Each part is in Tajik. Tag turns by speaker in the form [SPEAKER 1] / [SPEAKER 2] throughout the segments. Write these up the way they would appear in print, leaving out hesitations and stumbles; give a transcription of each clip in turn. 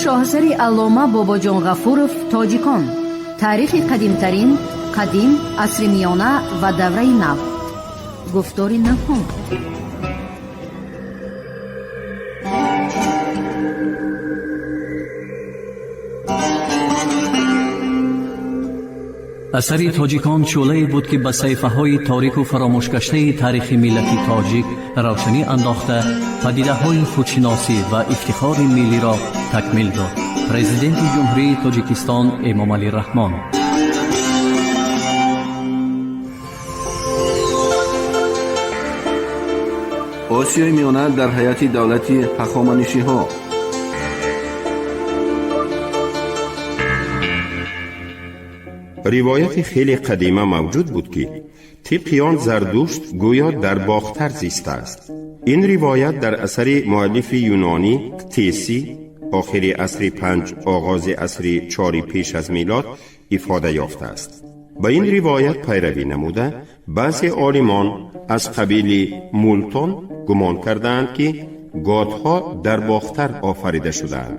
[SPEAKER 1] Шоҳасари аллома Бобоҷон Ғафуров «Тоҷикон. Таърихи қадимтарин, қадим, асри миёна ва давраи нав». Гуфтори навҳон.
[SPEAKER 2] Асари «Тоҷикон» шӯълае буд, ки ба саҳифаҳои торику фаромӯшгаштаи таърихи миллати тоҷик равшанӣ андохта, падидаҳои худшиносӣ ва ифтихори миллиро такмил дод. Президенти Ҷумҳурии Тоҷикистон Эмомалӣ Раҳмон.
[SPEAKER 3] Осиёи Миёна дар ҳайати давлати Ҳахоманишиҳо.
[SPEAKER 4] Ривояти хеле қадима мавҷуд буд, ки тибқи он Зардушт гӯё дар Бохтар зистааст. Ин ривоят дар асари муаллифи юнонӣ Ктеси, охири асри панҷ, оғози асри чори пеш аз милод, ифода ёфтааст. Ба ин ривоят пайравӣ намуда, баъзе олимон аз қабили Мултон гумон кардаанд, ки готҳо дар Бохтар офарида шудаанд.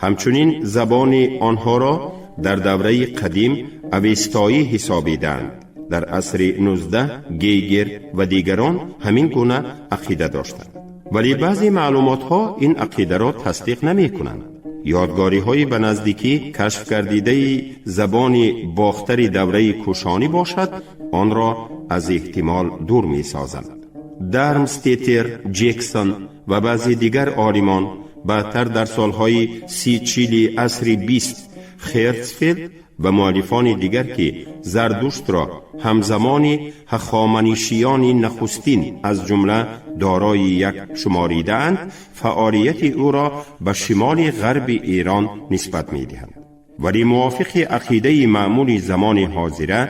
[SPEAKER 4] Ҳамчунин забони онҳоро дар давраи қадим авестоӣ ҳисобидаанд. Дар асри 19 Гейгер ва дигарон ҳамин гуна ақида доштанд. Вале баъзе маълумотҳо ин ақидаро тасдиқ намекунанд. Ёдгориҳои ба наздикӣ кашф гардидаи забони бохтари давраи кушонӣ бошад, онро аз эҳтимол дур месозанд. Дармстетер, Ҷексон ва баъзе дигар олимон, баъдтар дар солҳои 30-40-и асри 20 Хертсфелд ва муаллифони дигар, ки Зардуштро ҳамзамони ҳахоманишиёни нахустин, аз ҷумла дорои як шуморидаанд, фаъолияти ӯро ба шимоли ғарби Эрон нисбат медиҳанд. Вале мувофиқи ақидаи маъмули замони ҳозира,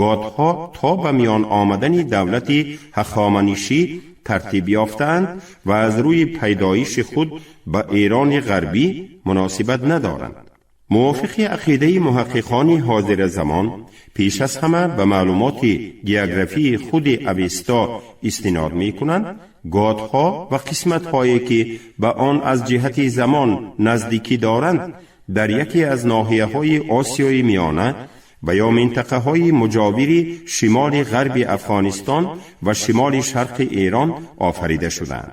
[SPEAKER 4] готҳо то ба миён омадани давлати ҳахоманишӣ тартиб ёфтаанд ва аз рӯи пайдоиши худ ба Эрони ғарбӣ муносибат надоранд. Мувофиқи ақидаи муҳаққиқони ҳозиразамон, пеш аз ҳама ба маълумоти географии худи Авесто истинод мекунанд, готҳо ва қисматҳое, ки ба он аз ҷиҳати замон наздикӣ доранд, дар яке аз ноҳияҳои Осиёи Миёна ва ё минтақаҳои муҷовири шимоли ғарби Афғонистон ва шимоли шарқи Эрон офарида шудаанд.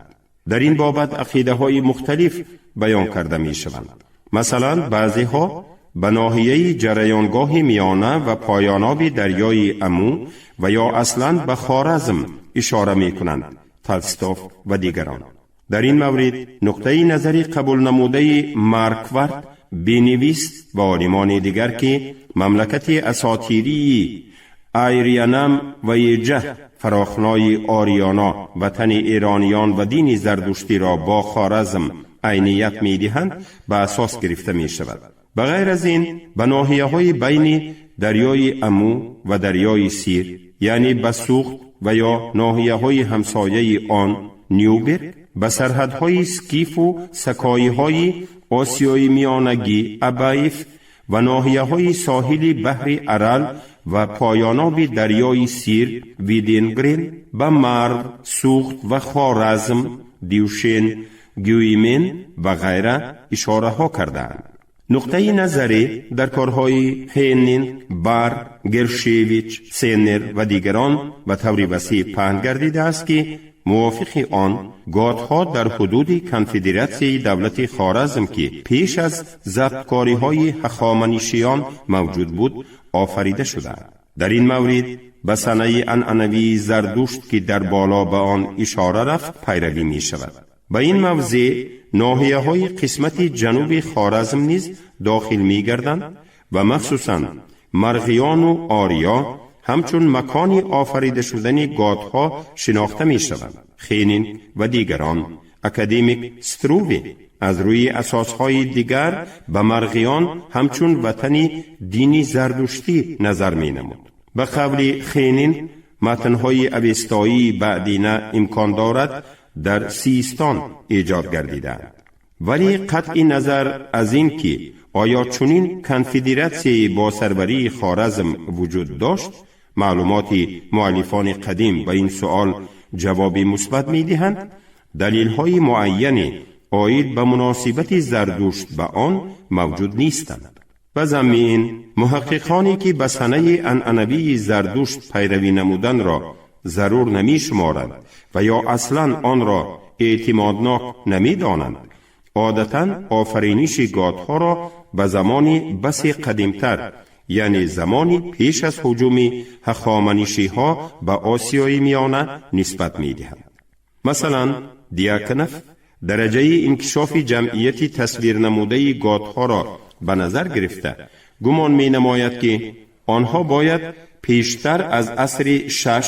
[SPEAKER 4] Дар ин бобат ақидаҳои мухталиф баён карда мешаванд. Масалан, баъзеҳо ба ноҳияи ҷараёнгоҳи миёна ва поёноби дарёи Аму ва ё аслан ба Хоразм ишора мекунанд, Толстов ва дигарон. Дар ин маврид нуқтаи назари қабулнамудаи Марквард, Беневист ва олимони дигар, ки мамлакати асотирии Айриянам ва Еҷаҳ, фарохнои Ориёно, ватани эрониён ва дини зардуштиро бо Хоразм айният медиҳанд, ба асос гирифта мешавад. Ба ғайр аз ин, ба ноҳияҳои байни дарёи Аму ва дарёи Сир, яъне ба Сухт ва ё ноҳияҳои ҳамсояи он, Нюберг, ба сарҳадҳои скифу сакоиҳои Осиёи Миёнагӣ, Абаев, ва ноҳияҳои соҳили баҳри Арал ва поёноби дарёи Сир, Виденгрен, ба Марв, Сухт ва Хоразм, Дюшен, Гюимен ва ғайра ишораҳо кардаанд. Нуқтаи назаре дар корҳои Хеннинг, Бар, Гершевич, Сеннер ва дигарон ба таври васеъ паҳн гардидааст, ки мувофиқи он готҳо дар ҳудуди конфедератсияи давлати Хоразм, ки пеш аз забткориҳои ҳахоманишиён мавҷуд буд, офарида шудаанд. Дар ин маврид ба санаи анъанавии Зардушт, ки дар боло ба он ишора рафт, пайравӣ мешавад. Ба ин мавзеъ ноҳияҳои қисмати ҷануби Хоразм низ дохил мегарданд ва махсусан Марғиёну Ориё ҳамчун макони офарида шудани готҳо шинохта мешаванд, Хенинг ва дигарон. Академик Струве аз рӯи асосҳои дигар ба Марғиён ҳамчун ватани дини зардуштӣ назар менамуд. Ба қавли Хенинг, матнҳои авестоии баъдина имкон дорад дар Систон эҷод гардидаанд. Вале қатъи назар аз ин ки оё чунин конфедератсияе бо сарварии Хоразм вуҷуд дошт, маълумоти муаллифони қадим ба ин суол ҷавоби мусбат медиҳанд, далелҳои муайяне оид ба муносибати Зардушт ба он мавҷуд нестанд. Ба замми ин, муҳаққиқоне ки ба санаи анъанавии Зардушт пайравӣ намуданро зарур намешуморанд ва ё аслан онро эътимоднок намедонанд, одатан офариниши готҳоро ба замони басе қадимтар, яъне замони пеш аз ҳуҷуми ҳахоманишиҳо ба Осиёи Миёна нисбат медиҳанд. Масалан, Диаконов дараҷаи инкишофи ҷамъияти тасвирнамудаи готҳоро ба назар гирифта гумон менамояд, ки онҳо бояд пештар аз асри шаш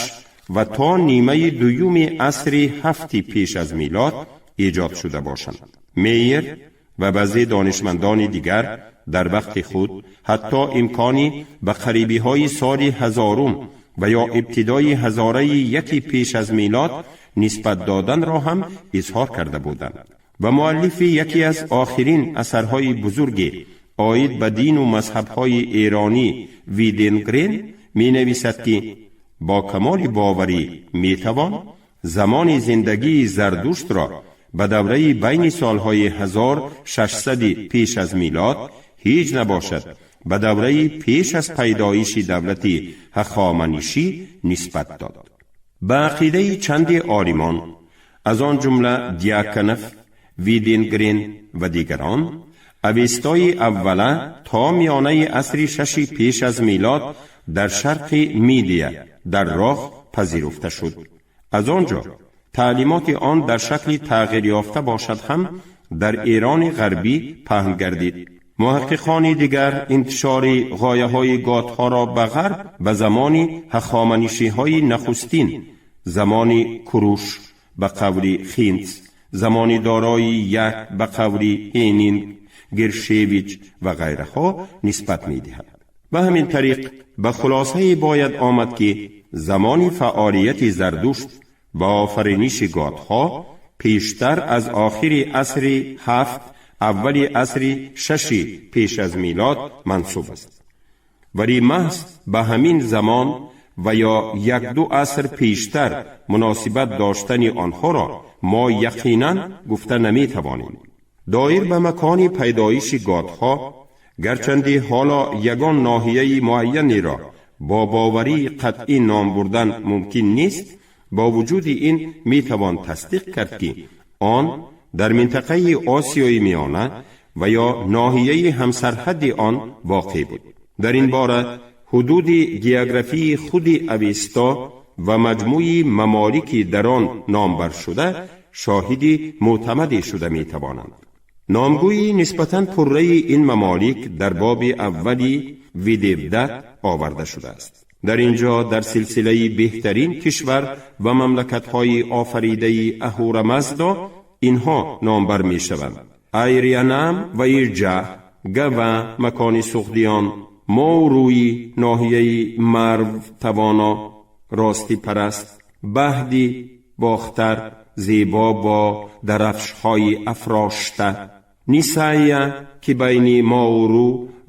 [SPEAKER 4] ва то нимаи дуюми асри ҳафти пеш аз милод эҷод шуда бошанд. Мейер ва баъзе донишмандони дигар дар вақти худ ҳатто имкони ба қарибиҳои соли ҳазорум ва ё ибтидои ҳазораи яки пеш аз милод нисбат доданро ҳам изҳор карда буданд. Ва муаллифи яке аз охирин асарҳои бузурги оид ба дину мазҳабҳои эронӣ Виденгрен менависад, ки бо камоли боварӣ метавон замони зиндагии Зардуштро ба давраи байни солҳои 1600 пеш аз милод, ҳеҷ набошад, ба давраи пеш аз пайдоиши давлати ҳахоманишӣ нисбат дод. Ба ақидаи чанде олимон, аз он ҷумла Диаконов, Виденгрен ва дигарон, Авестои аввала то миёнаи асри шаши пеш аз милод дар шарқи Мидия дар роҳ пазируфта шуд. Аз он ҷо таълимоти он дар шакли тағйирёфта бошад ҳам дар Эрони ғарбӣ паҳн гардид. Муҳаққиқони дигар интишори ғояҳои готҳоро ба ғарб ба замони ҳахоманишиҳои нахустин, замони Куруш ба қавли Хинц, замони Дорои як ба қавли Ҳенинг Гершевич ва ғайраҳо нисбат медиҳад. Ба ҳамин тариқ ба хулосае бояд омад, ки замони фаъолияти Зардушт ба офариниши готҳо пештар аз охири асри ҳафт, аввали асри шаши пеш аз милод мансуб аст. Вале маҳз ба ҳамин замон ва ё як-ду аср пештар муносибат доштани онҳоро мо яқинан гуфта наметавонем. Доир ба макони пайдоиши готҳо, гарчанде ҳоло ягон ноҳияи муайянеро бо боварии қатъӣ ном бурдан мумкин нест, бо вуҷуди ин метавон тасдиқ кард, ки он дар минтақаи Осиёи Миёна ва ё ноҳияи ҳамсарҳадди он воқеъ буд. Дар ин бора ҳудуди географии худи Авесто ва маҷмӯи мамолики дар он номбар шуда шоҳиди мӯътамаде шуда метавонанд. Номгӯи нисбатан пурраи ин мамолик дар боби аввали Видевдат оварда шудааст. Дар ин ҷо дар силсилаи беҳтарин кишвар ва мамлакатҳои офаридаи Аҳурамаздо инҳо номбар мешаванд: Айрианам ва Ирҷаҳ, Гава, макони суғдиён, Моурӯи, ноҳияи Марв, тавоно, ростипараст, Баҳди Бохтар, зебо бо дарафшҳои афрошта, Нисая, ки байни Моурӯ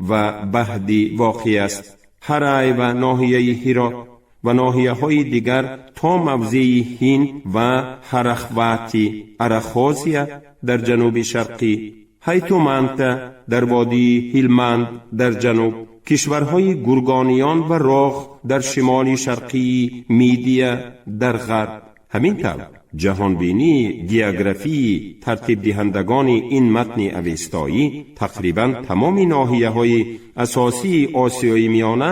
[SPEAKER 4] ва Баҳди воқеъ аст, Ҳарай ва ноҳияи Ҳирот ва ноҳияҳои дигар то мавзеи Ҳинд ва Ҳарахвати Арахозия дар ҷануби шарқӣ, Ҳайтуманта дар водии Ҳилманд дар ҷануб, кишварҳои гургониён ва Роғ дар шимоли шарқии Мидия дар ғарб. Ҳамин тавр, ҷаҳонбинии географии тартибдиҳандагони ин матни авестоӣ тақрибан тамоми ноҳияҳои асосии Осиёи Миёна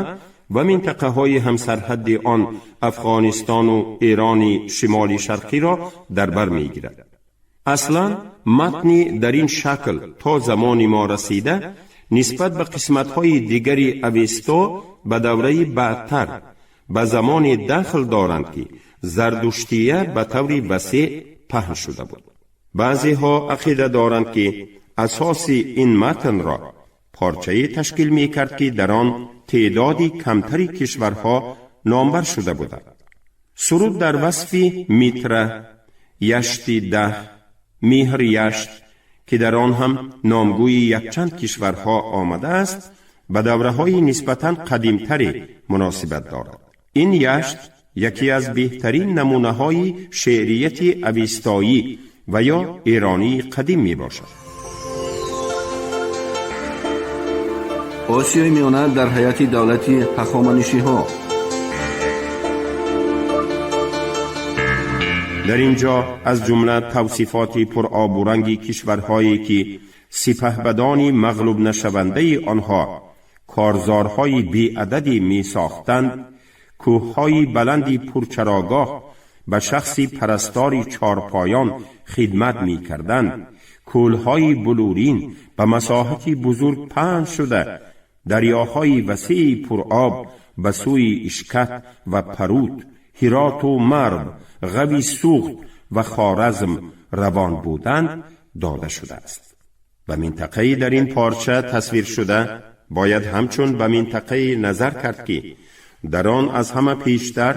[SPEAKER 4] ва минтақаҳои ҳамсарҳадди он, Афғонистону Эрони шимоли шарқиро дар бар мегирад. Аслан матни дар ин шакл то замони мо расида нисбат ба қисматҳои дигари Авесто ба давраи баъдтар, ба замоне дахл доранд, ки зардуштия ба таври васеъ паҳн шуда буд. Баъзеҳо ақида доранд, ки асоси ин матнро порчае ташкил мекард, ки дар он теъдоди камтари кишварҳо номбар шуда буданд. Суруд дар васфи Митра, Яшти Даҳ, Меҳр Яшт, ки дар он ҳам номгӯи якчанд кишварҳо омадааст, ба давраҳои нисбатан қадимтаре муносибат дорад. Ин яшт яке аз беҳтарин намунаҳои шеърияти авестоӣ و یا ایرانی قدیم می باشد.
[SPEAKER 3] Осиёи Миёна дар ҳайати давлати ҳахоманишиҳо.
[SPEAKER 4] Дар ин ҷо аз ҷумла тавсифоти пуробуранги кишварҳое ки сипаҳбадони мағлубнашавандаи онҳо корзорҳои беададе месохтанд, кӯҳҳои баланди пурчарогоҳ ба шахси парастори чорпоён хидмат мекарданд, кӯлҳои булурин ба масоҳати бузург паҳн шуда, дарёҳои васеи пуроб ба сӯи Ишкат ва Парут, Ҳироту Марв, Ғави Суғд ва Хоразм равон буданд дода шудааст. Ба минтақаи дар ин порча тасвир шуда бояд ҳамчун ба минтақае назар кард ки дар он аз ҳама пештар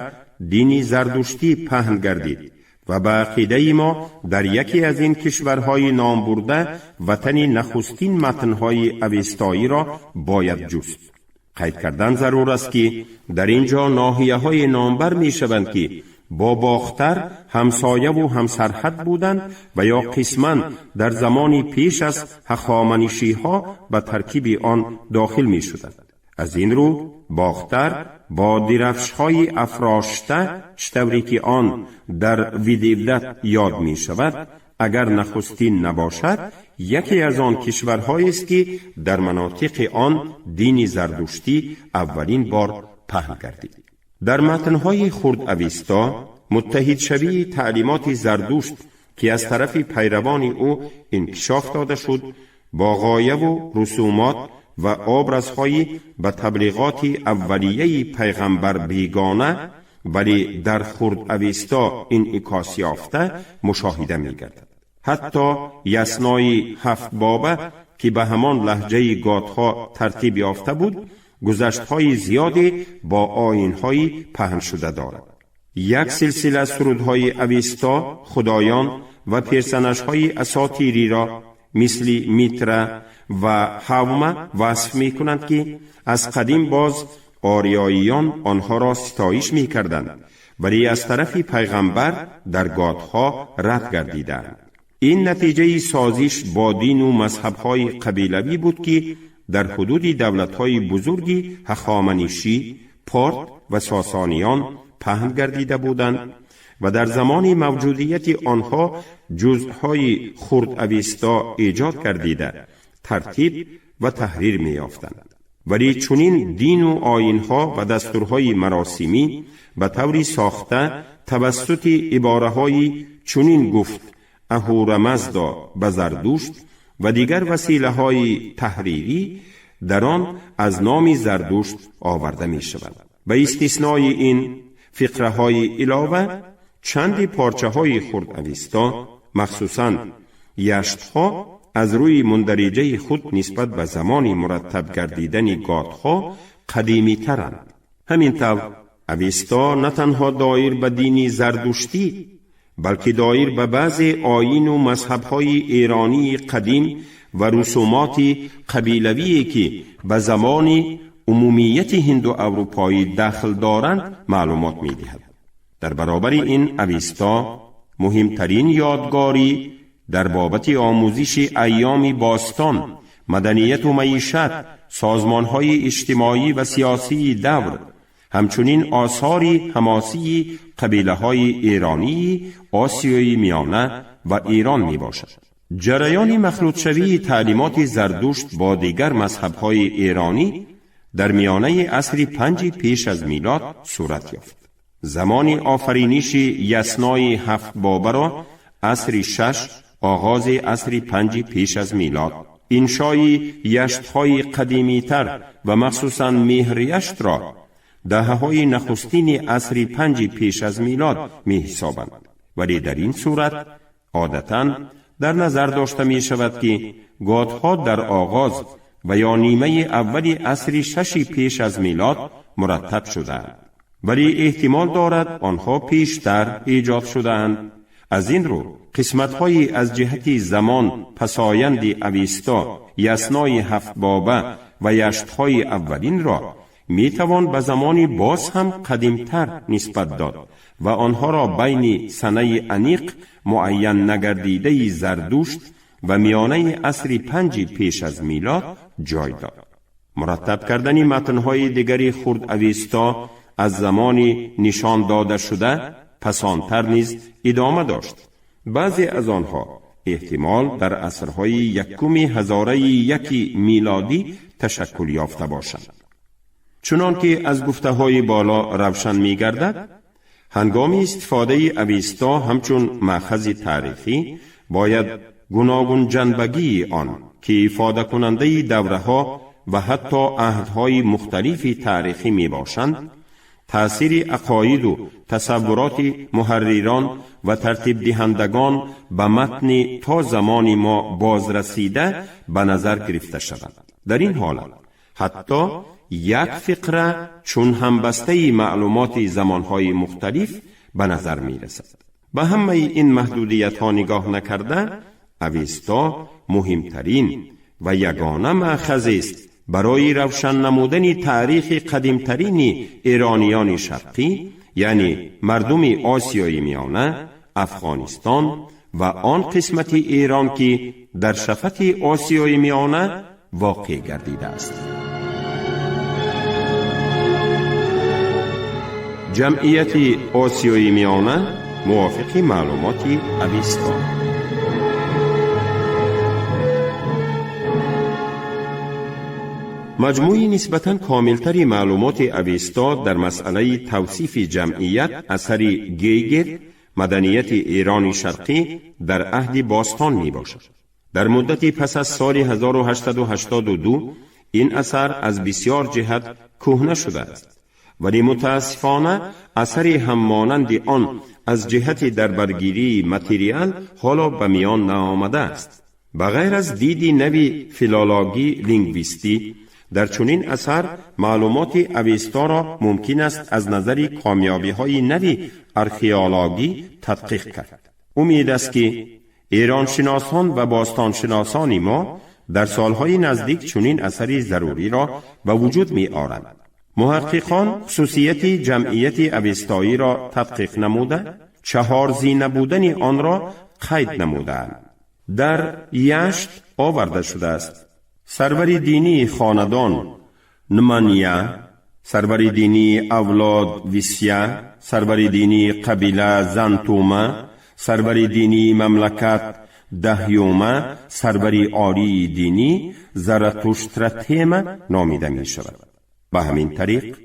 [SPEAKER 4] дини зардуштӣ паҳн гардид ва ба ақидаи мо дар яке аз ин кишварҳои номбурда ватани нахустин матнҳои авестоиро бояд ҷуст. Қайд кардан зарур аст ки дар ин ҷо ноҳияҳои номбар мешаванд ки бо Бохтар ҳамсояву ҳамсарҳад буданд ва ё қисман дар замони пеш аз ҳахоманишиҳо ба таркиби он дохил мешуданд. Аз ин рӯ Бохтар бо дирафшҳои афрошта, чӣ тавре ки он дар Видевдат ёд мешавад, агар нахустин набошад, яке аз он кишварҳоест ки дар манотиқи он дини зардуштӣ аввалин бор паҳн гардид. Дар матнҳои хурд Авесто муттаҳидшавии таълимоти Зардушт ки аз тарафи пайравони ӯ инкишоф дода шуд, бо ғояву русумот ва образҳои ба таблиғоти аввалияи пайғамбар бегона, вале дар хурд Авесто инъикос ёфта мушоҳида мегардад. Ҳатто Яснои ҳафтбоба ки ба ҳамон лаҳҷаи готҳо тартиб ёфта буд, гузаштҳои зиёде бо оинҳои паҳншуда дорад. Як силсила сурудҳои Авесто худоён ва персонажҳои асотириро мисли Митра ва Ҳавма васф мекунанд ки аз қадим боз ориёиён онҳоро ситоиш мекарданд, вале аз тарафи пайғамбар дар готҳо рад гардиданд. Ин натиҷаи созиш бо дину мазҳабҳои қабилавӣ буд ки дар ҳудуди давлатҳои бузурги ҳахоманишӣ, Порт ва Сосониён паҳн гардида буданд ва дар замони мавҷудияти онҳо ҷузъҳои хурд Авесто эҷод гардида, тартиб ва таҳрир меёфтанд. Вале чунин дину оинҳо ва дастурҳои маросимӣ ба таври сохта тавассути ибораҳои чунин гуфт Аҳурамаздо ба Зардушт ва дигар василаҳои таҳрирӣ дар он аз номи Зардушт оварда мешавад. Ба истиснои ин фиқраҳои илова, чанди порчаҳои хурд Авесто, махсусан яштҳо, аз рӯи мундариҷаи худ нисбат ба замони мураттаб гардидани готҳо қадимитаранд. Ҳамин тавр, Авесто на танҳо доир ба дини зардуштӣ, балки доир ба баъзе оину мазҳабҳои эронии қадим ва русумоти қабилавие ки ба замони умумияти ҳинду аврупоӣ дахл доранд маълумот медиҳад. Дар баробари ин, Авесто муҳимтарин ёдгорӣ дар бобати омӯзиши айёми бостон, маданияту маишат, созмонҳои иҷтимоӣ ва сиёсии давр, ҳамчунин осори ҳамосии қабилаҳои эронии Осиёи Миёна ва Эрон мебошад. Ҷараёни махлутшавии таълимоти Зардушт бо дигар мазҳабҳои эронӣ дар миёнаи асри панҷи пеш аз милод сурат ёфт. Замони офариниши Яснои ҳафтбобаро асри шаш, оғози асри панҷи пеш аз милод, иншои яштҳои қадимитар ва махсусан Меҳряштро даҳаҳои нахустини асри панҷи пеш аз милод меҳисобанд. Вале дар ин сурат одатан дар назар дошта мешавад ки готҳо дар оғоз ва ё нимаи аввали асри шаши пеш аз милод мураттаб шудаанд, вале эҳтимол дорад онҳо пештар эҷод шудаанд. Аз ин рӯ қисматҳои аз ҷиҳати замон пасоянди Авесто, Яснои ҳафтбоба ва яштҳои аввалинро میتوان به زمانی باز هم قدیمتر نسبت داد و آنها را بین سنه انیق معین نگردیده زردوشت و میانه عصر 5 پیش از میلاد جای داد. مرتب کردن متنهای دیگری خرد اوستا از زمان نشان داده شده پسانتر نیز ادامه داشت. بعضی از آنها احتمال در عصرهای یکم هزاره یک میلادی تشکل یافته باشند. چنان که از گفته های بالا روشن می گردد، هنگام استفاده اوستا همچون مأخذ تاریخی باید گوناگون جنبگی آن که افاده کننده دوره ها و حتی عهدهای مختلف تاریخی می باشند، تأثیر عقاید و تصورات محرران و ترتیب دهندگان به متن تا زمان ما بازرسیده به نظر گرفته شود. در این حالت حتی یک فقره چون همبسته معلومات زمانهای مختلف به نظر می رسد. به همه این محدودیت ها نگاه نکرده، اوستا مهمترین و یگانه مأخذ است برای روشن نمودن تاریخ قدیمترین ایرانیان شرقی، یعنی مردم آسیای میانه، افغانستان و آن قسمت ایران که در شفت آسیای میانه واقع گردیده است. جمعیت آسیای میانه موافق معلومات اوستا. مجموعی نسبتاً کاملتر معلومات اوستا در مسئله توصیف جمعیت اثر گیگر مدنیت ایران شرقی در عهد باستان می باشد. در مدت پس از سال 1882 این اثر از بسیار جهت کهنه شده است، ولی متاسفانه اثر همانند آن از جهت دربرگیری متریال حالا به میان نآمده است. بغیر از دید نوی فیلولوژی لینگویستی، در چنین اثر معلومات اوستا را ممکن است از نظر کامیابی های نوی ارخیولوژی تدقیق کرد. امید است که ایران شناسان و باستان شناسان ما در سالهای نزدیک چنین اثری ضروری را به وجود می آرند. محققان خصوصیت جمعیت اوستایی را تدقیق نموده، 4 زینه بودن آن را قید نمودند. در یشت آورده شده است: سرور دینی خاندان نمانیا، سرور دینی اولاد ویسیا، سرور دینی قبیله زنتوما، سرور دینی مملکت دهیوما، سرور عالی دینی زرتشترتیما نامیده می شود. به همین طریق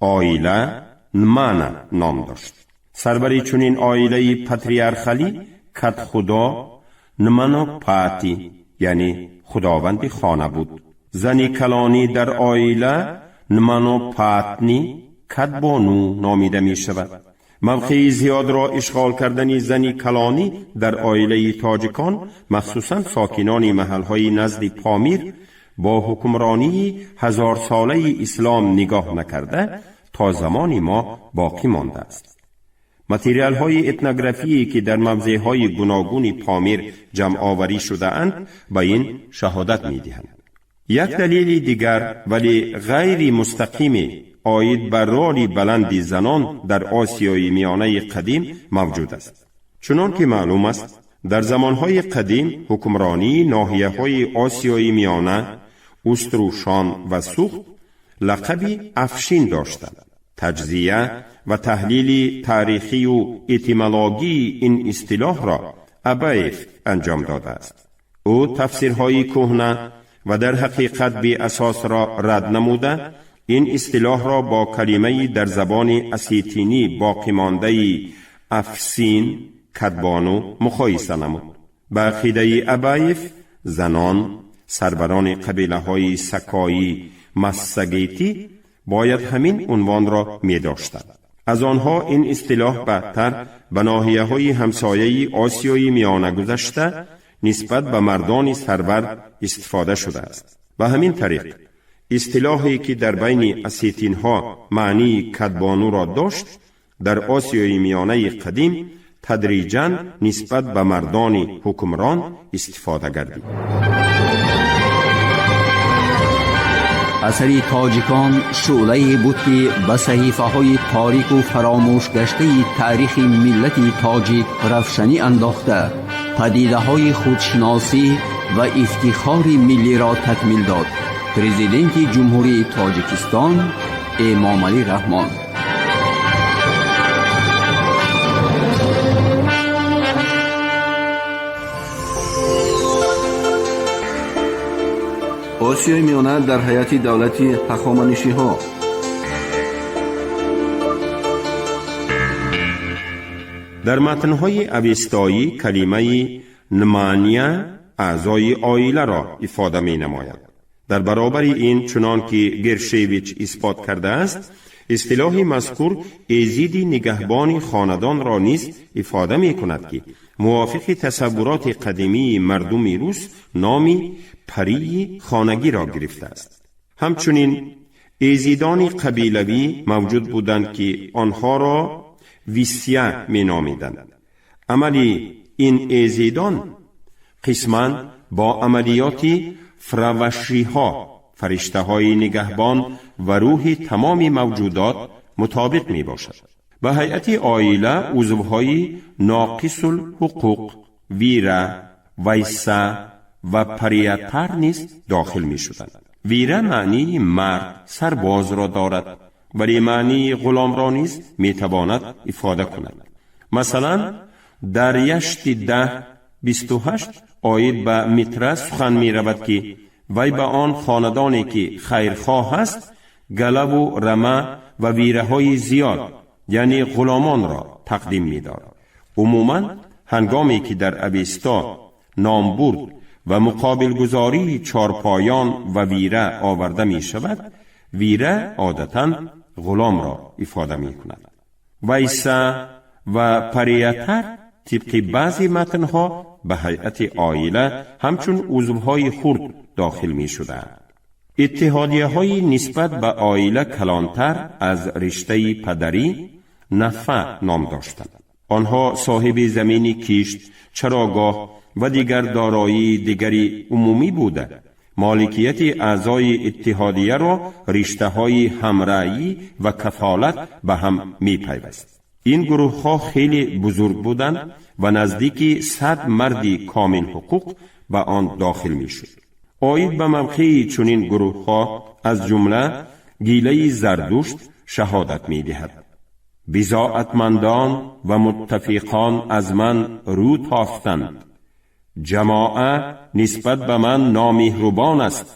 [SPEAKER 4] آیله نمانا نام داشت. سرور چنین آیله پاتریارخالی کت خدا نمانوپاتی یعنی خداوند خانه بود. زنی کلانی در آیله نمانوپاتنی کدبانو نامیده می شود. موقع زیاد را اشغال کردن زنی کلانی در آیله تاجکان، مخصوصا ساکنان محلهای نزد پامیر، با حکمرانی 1000 ساله اسلام نگاه نکرده تا زمان ما باقی مانده است. متریال های اتنوگرافی که در موضع های گوناگون پامیر جمع آوری شده اند به این شهادت می دهند. یک دلیل دیگر ولی غیر مستقیم عاید بر رول بلند زنان در آسیای میانه قدیم موجود است. چنان که معلوم است، در زمانهای قدیم حکمرانی ناحیه های آسیای میانه، استروشان و سوخت لقب افشین داشتند. تجزیه و تحلیل تاریخی و اتیمولوژی این اصطلاح را ابایف انجام داده است. او تفسیرهای کهنه و در حقیقت بی اساس را رد نموده، این اصطلاح را با کلمه در زبان اسیتینی باقی مانده افسین کدبانو مقایسه نمود. به عقیده ابایف، زنان سروران قبیله های سکایی مسگیتی باید همین عنوان را می داشتند. از آنها این اصطلاح بعدتر به ناحیه های همسایه آسیای میانه گذشته نسبت به مردان سرور استفاده شده است. به همین طریق اصطلاحی که در بین اسیتین ها معنی کدبانو را داشت، در آسیای میانه قدیم تدریجاً نسبت به مردان حکمران استفاده گردید.
[SPEAKER 5] Асари тоҷикон шӯълае буд, ки ба саҳифаҳои торику фаромӯшгаштаи таърихи миллати тоҷик равшанӣ андохта, падидаҳои худшиносӣ ва ифтихори миллиро такмил дод. Президенти Ҷумҳурии Тоҷикистон Эмомалӣ Раҳмон.
[SPEAKER 3] Осиёи Миёна дар ҳайати давлати Ҳахоманишиҳо.
[SPEAKER 4] Дар матнҳои авестоӣ калимаи нмания аъзои оиларо ифода менамояд. Дар баробари ин, чунон ки Гершевич исбот кардааст, истилоҳи мазкур эзиди нигаҳбони хонадонро низ ифода мекунад, ки мувофиқи тасаввуроти қадимии мардуми рус номи парии хонагиро гирифтааст. Ҳамчунин эзидони қабилавӣ мавҷуд буданд, ки онҳоро висия меномиданд. Амали ин эзидон қисман бо амалиёти фравашиҳо, фариштаҳои нигаҳбон ва рӯҳи тамоми мавҷудот, мутобиқ мебошад. Ба ҳайати оила узвҳои ноқисулҳуқуқ, вира, вайса ва париятар низ дохил мешуданд. Вира маънии мард, сарбозро дорад, вале маънии ғуломро низ метавонад ифода кунад. Масалан, дар Яшти 10:28 оид ба Митра сухан меравад, ки вай ба он хонадоне ки хайрхоҳ аст, галаву рама ва вираҳои зиёд, яъне ғуломонро тақдим медорад. Умуман, ҳангоме ки дар Авесто номбурд ва муқобилгузории чорпоён ва вира оварда мешавад, вира одатан ғуломро ифода мекунад. Вайса ва париятар тибқи баъзе матнҳо ба ҳайати оила ҳамчун узвҳои хурд дохил мешуданд. Иттиҳодияҳои нисбат ба оила калонтар аз риштаи падарӣ нафа ном доштанд. Онҳо соҳиби замини кишт, чарогоҳ ва дигар дороии дигари умумӣ буда, моликияти аъзои иттиҳодияро риштаҳои ҳамраъӣ ва кафолат ба ҳам мепайваст. Ин гурӯҳҳо хеле бузург буданд ва наздики 100 марди комилҳуқуқ ба он дохил мешуд. Оид ба мавқеи чунин гурӯҳҳо аз ҷумла гилаи Зардушт шаҳодат медиҳад: бизоатмандон ва муттафиқон аз ман рӯ тофтанд, ҷамоа нисбат ба ман номеҳрубон аст,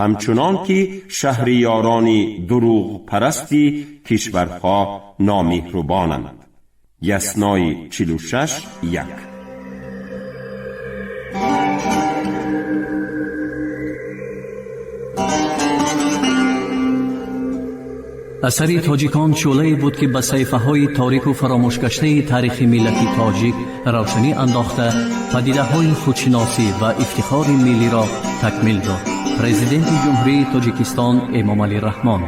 [SPEAKER 4] ҳамчунон ки шаҳриёрони дурӯғпарасти кишварҳо номеҳрубонанд. Яснои 46:1.
[SPEAKER 2] Асари тоҷикон шӯълае буд, ки ба саҳифаҳои торику фаромӯшгаштаи таърихи миллати тоҷик равшанӣ андохта, падидаҳои худшиносӣ ва ифтихори миллиро такмил дод. Президенти Ҷумҳурии Тоҷикистон Эмомалӣ Раҳмон.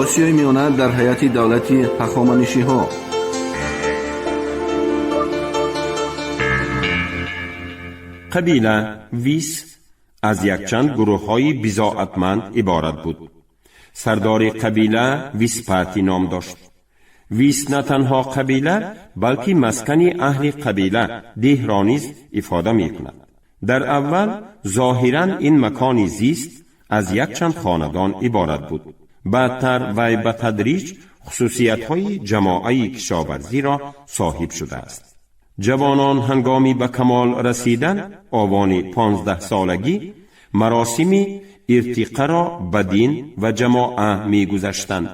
[SPEAKER 3] Осиёи Миёна дар ҳайати давлати Ҳахоманишиҳо.
[SPEAKER 4] Қабила вис аз якчанд гурӯҳҳои бизоатманд иборат буд. Сардори қабила Виспати ном дошт. Вис на танҳо қабила, балки маскани аҳли қабила, деҳро низ ифода мекунад. Дар аввал зоҳиран ин макони зист аз якчанд хонадон иборат буд. Баъдтар вай ба тадриҷ хусусиятҳои ҷамоаи кишоварзиро соҳиб шудааст. Ҷавонон ҳангоми ба камол расидан, овони 15-солагӣ, маросими иртиқаро ба дин ва ҷамоа мегузаштанд.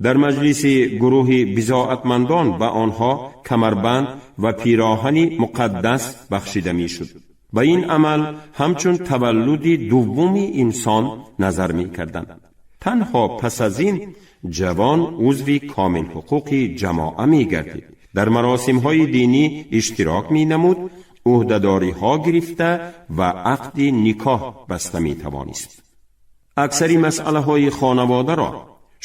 [SPEAKER 4] Дар маҷлиси гурӯҳи бизоатмандон ба онҳо камарбанд ва пироҳани муқаддас бахшида мешуд. Ба ин амал ҳамчун таваллуди дуввуми инсон назар мекарданд. Танҳо пас аз ин ҷавон узви комилҳуқуқи ҷамоа мегардид, дар маросимҳои динӣ иштирок менамуд, ӯҳдадориҳо гирифта ва ақди никоҳ баста метавонист. Аксари масъалаҳои хонаводаро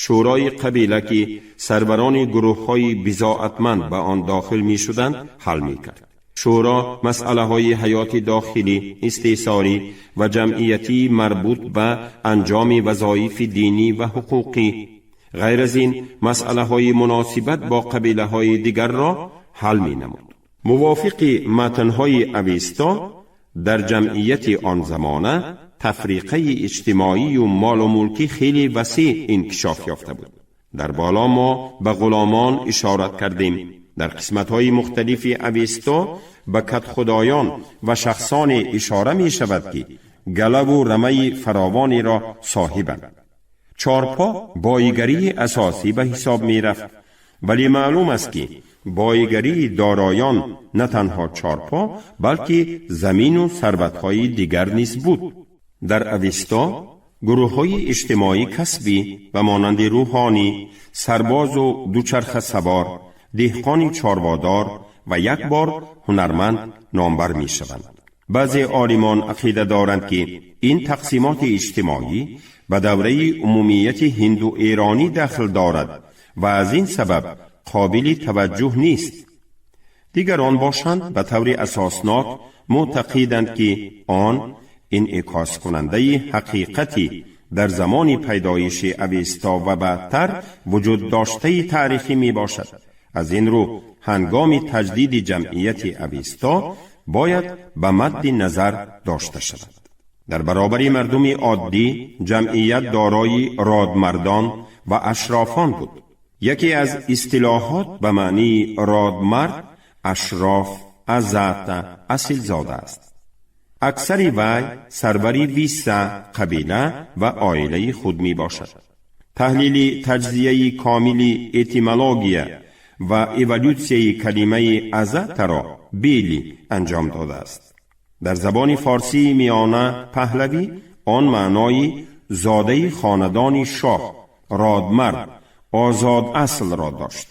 [SPEAKER 4] шӯрои қабила, ки сарварони гурӯҳҳои бизоатманд ба он дохил мешуданд, ҳал мекард. شورا مسئله های حیات داخلی، استیصالی و جمعیتی مربوط به انجام وظایف دینی و حقوقی، غیر از این مسئله های مناسبت با قبیله های دیگر را حل می نمود. موافق متنهای اوستا در جمعیت آن زمانه تفریقه اجتماعی و مال و ملکی خیلی وسیع انکشاف یافته بود. در بالا ما به غلامان اشارت کردیم. در قسمت های مختلف اوستا به کت خدایان و شخصان اشاره می شود که گله و رمه فراوانی را صاحبند. چارپا بایگری اساسی به حساب می رفت، ولی معلوم است که بایگری دارایان نه تنها چارپا بلکه زمین و ثروت‌های دیگر نیز بود. در اوستا گروه های اجتماعی کسبی و مانند روحانی، سرباز و دوچرخه سوار، دهقان چاروادار و یک بار هنرمند نامبر می شوند. بعضی عالمان عقیده دارند که این تقسیمات اجتماعی به دوره عمومیت هندو ایرانی دخل دارد و از این سبب قابل توجه نیست. دیگران باشند به طور اساسناک معتقدند که آن انعکاس کننده حقیقتی در زمان پیدایش اوستا و بعدتر وجود داشته تاریخی می باشد. از این رو هنگام تجدید جمعیت اوستا باید به مد نظر داشته شود. در برابر مردم عادی جمعیت دارای رادمردان و اشرافان بود. یکی از اصطلاحات به معنی رادمرد، اشراف، ازات، اصیلزاده است. اکثر وی سروری 20 قبیله و عائله خود می باشد. تحلیل تجزیه کامل اتیمولوژیا و ایولوسیای کلمه ازات را بیلی انجام داده است. در زبان فارسی میانه پهلوی آن معنای زاده خاندان شاه، رادمرد، آزاد اصل را داشت.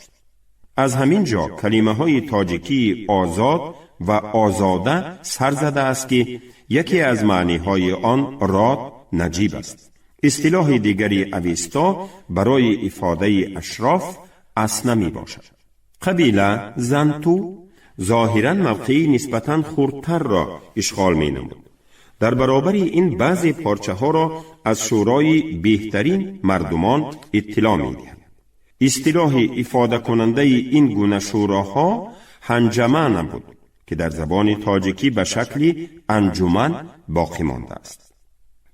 [SPEAKER 4] از همین جا کلمه های تاجیکی آزاد و آزاده سر زده است که یکی از معنی های آن راد نجیب است. اصطلاح دیگری اوستا برای افاده اشراف اسنه می باشد. قبیله زنتو ظاهرا موقعی نسبتاً خردتر را اشغال می نمود. در برابر این بعضی پارچه ها را از شورای بهترین مردمان اطلاع می دهند. اصطلاح افاده کننده این گونه شوراها هنجمه نبود که در زبان تاجیکی به شکل انجمن باقی مانده است.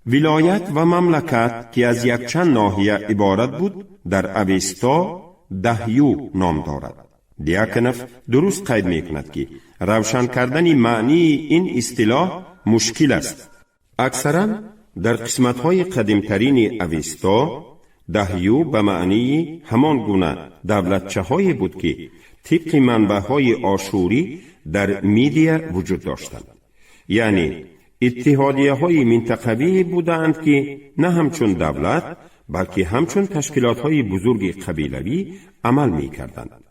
[SPEAKER 4] ولایت و مملکت که از یک چند ناحیه عبارت بود در اوستا دهیو نام دارد. دیاکنف درست قید می کند که روشن کردن معنی این اصطلاح مشکل است. اکثرا در قسمت های قدیمترین اوستا دهیو به معنی همان گونه دولتچه های بود که طبق منبع های آشوری در میدیا وجود داشتند. یعنی اتحادیه های منطقوی بودند که نه همچون دولت بلکه همچون تشکیلات های بزرگ قبیلوی عمل می کردند.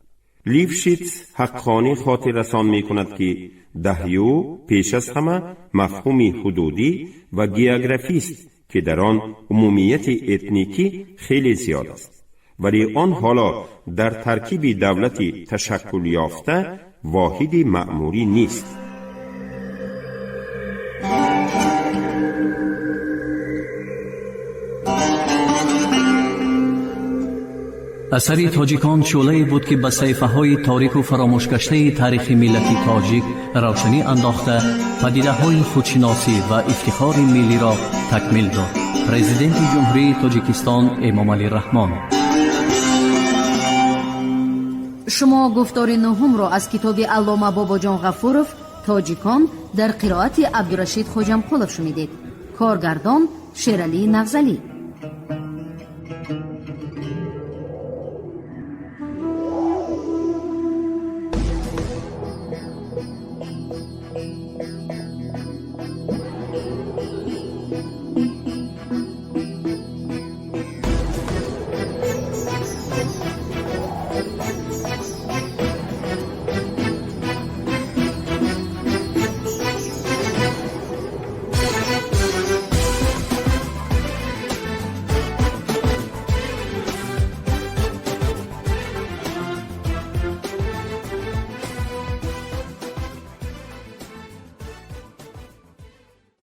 [SPEAKER 4] لیفشیتس حقانی خاطر رسان می کند که دهیو پیش از همه مفهوم حدودی و گیوگرافی است که در آن عمومیت اتنیکی خیلی زیاد است، ولی آن حالا در ترکیب دولت تشکل یافته واحد مأموری نیست.
[SPEAKER 2] Асари тоҷикон шӯълае буд, ки ба саҳифаҳои торику фаромӯшгаштаи таърихи миллати тоҷик равшанӣ андохта, падидаҳои худшиносӣ ва ифтихори миллиро такмил дод. Президенти Ҷумҳурии Тоҷикистон Эмомалӣ Раҳмон.
[SPEAKER 1] Шумо гуфтори нуҳумро аз китоби Аллома Бобоҷон Ғафуров «Тоҷикон» дар қироати Абдурашид Хоҷамқулов шунидед. Коргардон Шералӣ Навзалӣ.